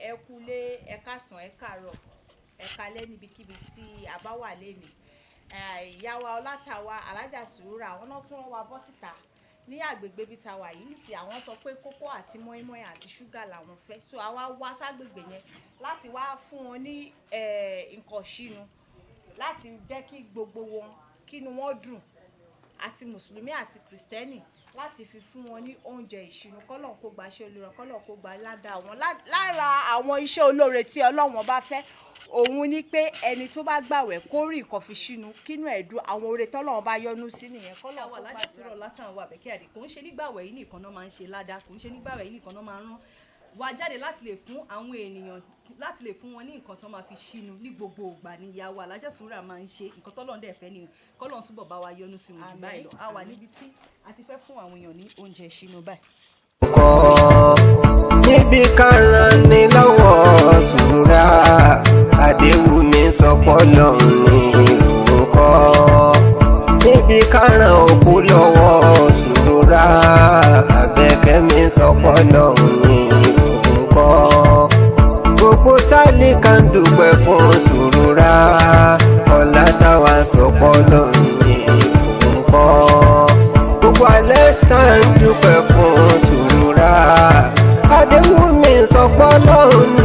Ẹ kúlé, ẹ káàsán, ẹ káàárọ̀, ẹ kálẹ́ níbikíbi tí a bá wà lénìí. Ìyá wa Ọlátàwa Alájà Sùúrà, àwọn náà tún rán wa bọ́ síta ní àgbègbè ibi tá a wà yìí nísìnyí. Àwọn sọ pé kókó àti mọ́ínmọ́ín àti ṣúgà làwọn fẹ́, so àwa wá ságbègbè yẹn láti wá fún wọn ní nǹkan ìṣínu láti jẹ́ kí gbogbo wọn kínú wọn dùn, àti mùsùlùmí àti kìrìsìtẹ́nì, láti fi fún wọn ní oúnjẹ ìṣínu. Kọ́lọ́n kó gba iṣẹ́ olóore, kọ́lọ́n kó gba ládàá wọn. Lára àwọn iṣẹ́ olóore tí Ọlọ́run bá fẹ́ òun ni pé ẹni tó bá gbàwẹ̀ kó rí nǹkan fi ṣínu, kínú ẹ̀ dùn. Àwọn oore tọ́lọ́run bá yọ́nú sí nìyẹn. Kọ́lọ́n Ìyàwó kó Alájà gbàdúrà. Sùúrà Ọlátàwọn Àbẹ̀kẹ́ Àdè, kò ń ṣe nígbàwẹ̀ yìí nìkan náà máa ń ṣe ládàá, kò ń ṣe nígbàwẹ̀ yìí nìkan náà máa ń rán wa jáde láti lè fún àwọn ènìyàn, láti lè fún wọn ní nǹkan tó máa fi ṣínu. Ní gbogbo ìgbà ni ìyàwó Alájà Sùúrà máa ń ṣe nǹkan tọ́lọ́run dẹ̀ fẹ́ ni. Kọ́lọ́run túbọ̀ bá wa yọ́nú sí wọn jù báyìí lọ. A wà níbi tí a ti fẹ́ fún àwọn èèyàn ní oúnjẹ ìṣínu báyìí. Kọ́ níbi ká ràn ní lọ́wọ́, Sùúrà Adéwùmí sọpọ́ lọ́hùn ní òun kọ́ níbi ká ràn òkú lọ́wọ́, Sùúrà Àbẹ̀kẹ́mi sọpọ́ lọ́hùn ní òun kọ́. Gbogbo tálíkà ń dúpẹ́ fún Sùúrà ọ̀la táwa sọpọ́ lọ́hùn ní òun kọ́. Gbogbo alẹ́ tá ń dúpẹ́ fún Sùúrà Adéwùmí sọpọ́ lọ́hùn.